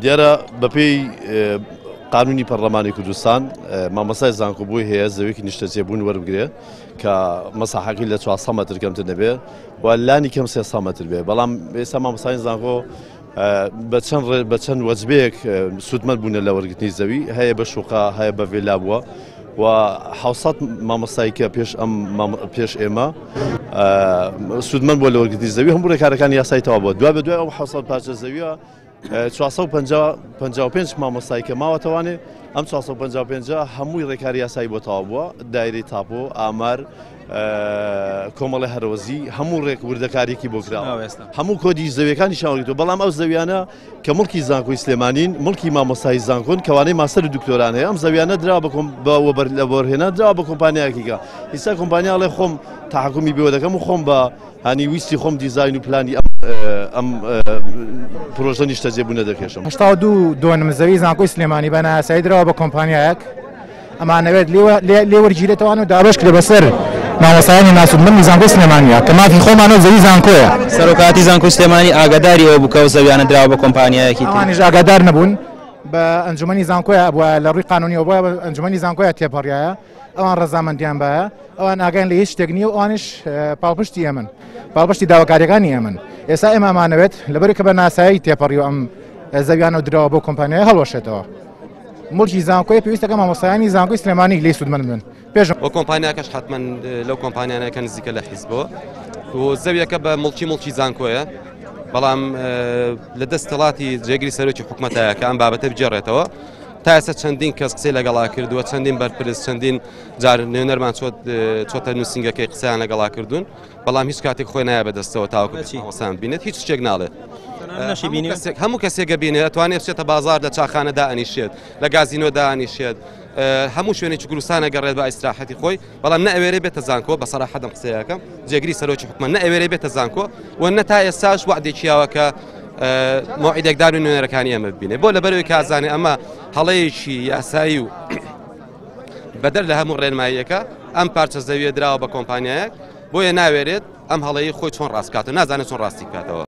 دیارە بەپێی قانونی پەرلەمانی کوردستان مامۆستای زانکۆ بۆی هەیە زەویەکی نیشتەجێبوون وەربگرێ کە مەساحەکەی لە 400 مەتر کەمتر نەبێ و لانی کەم 300 مەتر بێ، بەڵام ئێستا مامۆستای زانکۆ بە چەند بە چەند وەجبەیەک سوودمەند بوونە لە وەرگرتنی زەوی، هەیە بە شوقە، هەیە بە ڤێلا بووە و 700 مامۆستای کە پێش ئەم پێش ئێمە سوودمەند بووە لە وەرگرتنی زەوی، هەموو ڕێکارەکانی یاسای تەواو بووە. دوا بە دوای ئەو 700 پارچە زەویە 455 مامۆستای کە ماوەتەوانێ، ئەم 455 هەمووی ڕێکاری یاسایی بۆ تەواو بووە، دایرەی تاپۆ، ئامار، کۆمەڵی هەرۆزی، هەموو ڕێک وردەکاریەکی بۆ کراوە، هەموو کۆدی زەویەکانی شاوەگرتووە. بەڵام ئەو زەویانە کە مڵکی زانکۆی سلێمانین، مڵکی مامۆستای زانکۆن، کەوانەی ماستەر و دکتۆران هەیە، ئەم زەویانە درا بە وەبەرهێنان دراوە بە کۆمپانیایەکیکە. ئیستا کۆمپانیا ئەڵێ خۆم تەحەکومی بێوە دەکەم و خۆم بە هانی ویستی خۆم دیزاین و پلانی ئەم پرۆژە نیشتەجێبوونە دەکێشم. 82 دۆنم زەوی زانکۆی سلێمانی بە نایاسایی دراوە بە کۆمپانیایەک، ئەمانەوێت لێ وەرگیرێتەوە و دابەش کرێ بەسەر مامۆستایانی ناسوودمەندی زانکۆی سلێمانیە کە مافی خۆمانە و زەوی زانکۆیە. سەرۆکایەتی زانکۆی سلێمانی ئاگاداری ئەوە بوو کە ئەو زەویانە دراوە بە کۆمپانیایەکی تر. ئەوانیش ئاگادار نەبوون بە ئەنجومەنی زانکۆیە بووە لە ڕووی قانونیەوە بووە بە ئەنجومەنی زانکۆیە تێپەڕیایە، ئەوان ڕەزامەندیان باە، ئەوان ئاگایان لە هیچ شتێک نییە و ئەوانیش پاڵپشتی ئێمن، پاڵپشتی داواکاریەکانی ئێمن. ئێستا ئێمە ئەمانەوێت لەبەرەی کە بە ناسایی تێپەڕیوە ئەم زەویانە و دراوە بۆ کۆمپانیای هەڵوەشێتەوە. مڵکی زانکۆی پێویستەکە مامۆستایانی زانکۆی سلێمانی لێی سوودمەند بن. پێش و کۆمپانیاکەش حتمما لەو کۆمپانیانە کە نزیکە لە حیزبەوە و زەویەکە بە مڵکی مڵکی زانکۆیە، بەڵام لە دەستەڵاتی جێگری سەرۆکی حکوومەتایە کە ئەم بابەتە بگێڕێتەوە. تا ئێستا چەندین کەس قسەی لەگەڵا کردووە، چەندین بەرپرس، چەندین جار نوێنەرمان چۆتە نووسینگەکەی قسەیان لەگەڵا کردوون، بەڵام هیچ کاتێک خۆی نایە بەدەستەوە تاوەکو مامۆستایان بینێت، هیچ شتێک ناڵێت. هەموو کەسێکە بینێت ئەتوانێت بچێتە بازار، لە چاخانە دائەنیشێت، لە گازینۆ دائەنیشێت، هەموو شوێنێکی کوردستانە گەڕێت بە ئیسراحەتی خۆی، بەڵام نەئەوێرێ بێتە زانکۆ. بە سەراحەتم قسەیەکەم، جێگری سەرۆکی حکومەت نەئەوێرێ بێتە زانکۆ و نە تا ئێستاش وعدێکیاوە کە مۆعیدێکدار و نوێنەرەکانی ئێمە ببینێ. بۆ لەبەرەوەی کازانێ ئەمە هەڵەیەکی یاسایی و بەدەر لە هەموو ڕێنماییەکە ئەم پارچە زەویە دراوە بە کۆمپانیایەک، بۆیە ناوێرێت ئەم هەڵەیە خۆی چۆن ڕاست بکاتەوە، نازانێت چۆن ڕاستی بکاتەوە.